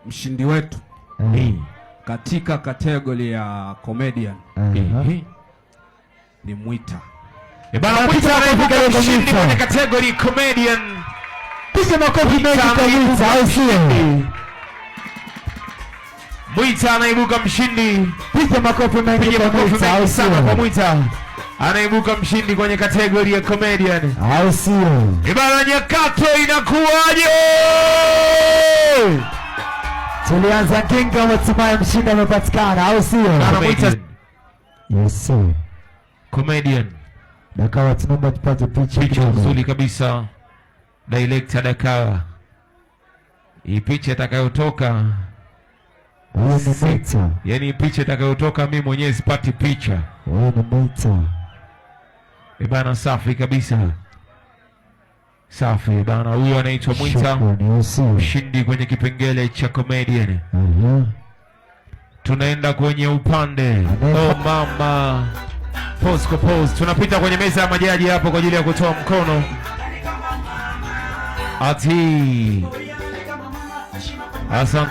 Mshindi wetu katika category ya comedian ni Mwita. Eh, bana, Mwita anaibuka mshindi kwenye category comedian. Piga makofi mengi kwa Mwita, au sio? Mwita anaibuka mshindi. Piga makofi mengi Piga kwa makofi Mwita, au mengi sana kwa sio? Mwita. Anaibuka mshindi kwenye category ya comedian. Au sio? Ibana, Nyakato inakuwaje? Tulianza kinga, hatimaye mshindi amepatikana, au sio? Bana, Mwita. Yes sir. Comedian. Dakawa, tunaomba tupate picha Picha kidogo. nzuri kabisa. Director Dakawa. Hii picha itakayotoka, Huyu ni Mwita. Yani picha itakayotoka mimi mwenyewe sipati picha. Huyu ni Mwita. Eh bana, safi kabisa. Safi bana, huyu anaitwa Mwita, Shukrani, au sio? Mshindi kwenye kipengele cha comedian. Tunaenda kwenye upande, oh mama, pose kwa pose, tunapita kwenye meza ya majaji hapo kwa ajili ya kutoa mkono. Ati asante.